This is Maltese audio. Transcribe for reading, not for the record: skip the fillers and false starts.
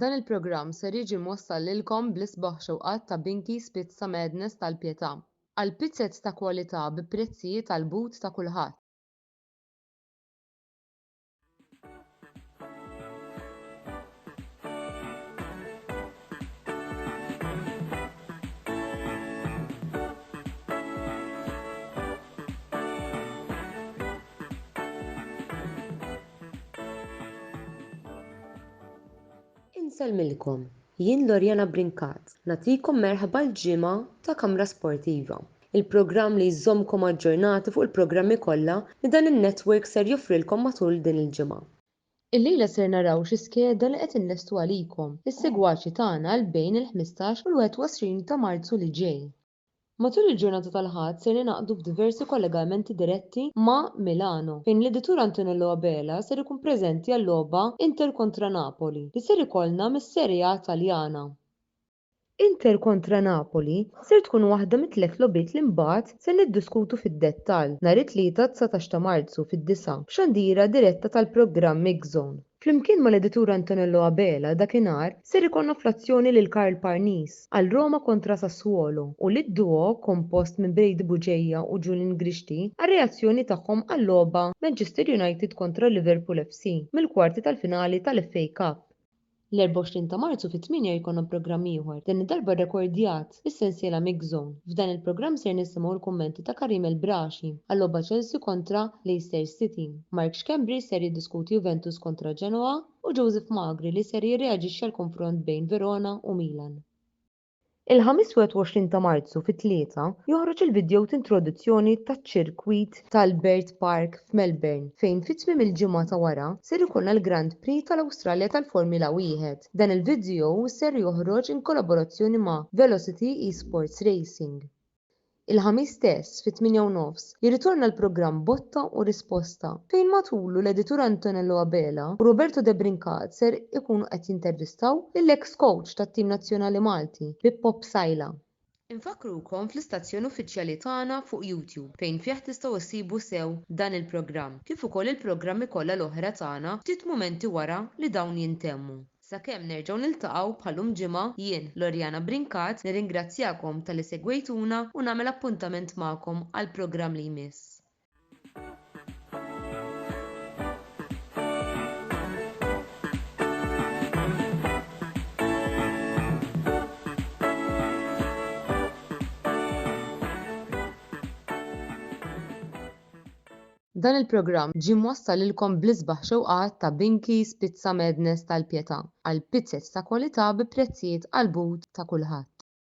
Dan il-programm ser jiġi mwassal lilkom bl-isbaħ xewqat ta' Binky's Pizza Madness tal-Pietà. Għal pizzez ta' kwalità bi prezzijiet għall-but ta' kulħadd. Insellmilkom, jien Loriana Brincat, nagħtikom merħba l-ġimgħa ta' Kamra Sportiva, il-programm li jżommkom aġġornati fuq il-programmi kollha li dan in-network ser joffrilkom matul din il-ġimgħa. Illejla ser naraw xi skeda li qed inlestu għalikom, is-segwaċi tagħna għal bejn il-15 u l-21 ta' Marzu li ġej. Matul il-ġurnata tal-Ħadd ser ningħaqdu f'diversi kollegamenti diretti ma' Milano, fejn l-editur Antonello Abela ser ikun preżenti għal-logħba Inter kontra Napoli li ser ikollna mis-Serie A Taljana. Inter kontra Napoli ser tkun waħda mit-tlett logħbiet li mbagħad ser niddiskutu fid-dettall nhar it-Tlieta 19 ta' Marzu fid-disgħa b'xandira diretta tal-programm Mix Zone. Flimkien mal-editur Antonello Abela dakinhar ser ikollna fl-azzjoni lil Karl Parnis għal Roma kontra Sassuolo u lid-duo kompost minn Brady Bugeja u Julian Grixti għar-reazzjoni tagħhom għal-logħba Manchester United kontra Liverpool FC mill-kwarti tal-finali tal-FA Cup. L-24 ta' Marzu fit-tmienja jkollna programm ieħor, din id-darba rrekordjat, mis-sensiela Mix Zone. F'dan il-programm ser nisimgħu l-kummenti ta' Karim El Brashi għal-logħba Chelsea kontra Leicester City. Mark Schembri ser jiddiskuti Juventus kontra Genoa u Joseph Magri li ser jirreaġixxi għall-konfront bejn Verona u Milan. Il-Ħamis 21 ta' Marzu fit-tlieta joħroġ il-vidjow t'introduzzjoni taċ-ċirkwit t'Albert Park f'Melbourne fejn fi tmiem il-ġimgħa ta' wara ser ikollna l-Grand Prix tal-Awstralja tal-Formula Wieħed. Dan il-vidjow ser joħroġ in kollaborazzjoni ma' Velocity Esports Racing. Il-Ħamis stess, fit-tmienja u nofs, jirritorna l-programm Botta u Risposta, fejn matulu l-editur Antonello Abela u Roberto Debrincat ser ikunu qed jintervistaw lill-eks kowċ tat-tim nazzjonali Malti, Pippo Psaila. Infakkrukom fl-istazzjon uffiċjali tagħna fuq YouTube fejn fih tistgħu issibu sew dan il-programm kif ukoll il-programmi kollha l-oħra tagħna ftit mumenti wara li dawn jintemmu. Sakemm nerġgħu niltaqgħu bħal-lum ġimgħa, jien, Loriana Brincat, nirringrazzjakom talli segwejtuna u nagħmel appuntament magħkom għall-programm li jmiss. Dan il-programm ġie mwassal lilkom bl-isbaħ xewqat ta' Binky's Pizza Madness tal-Pietà, għal pizzez ta' kwalità bi prezzijiet għall-but ta' kulħadd.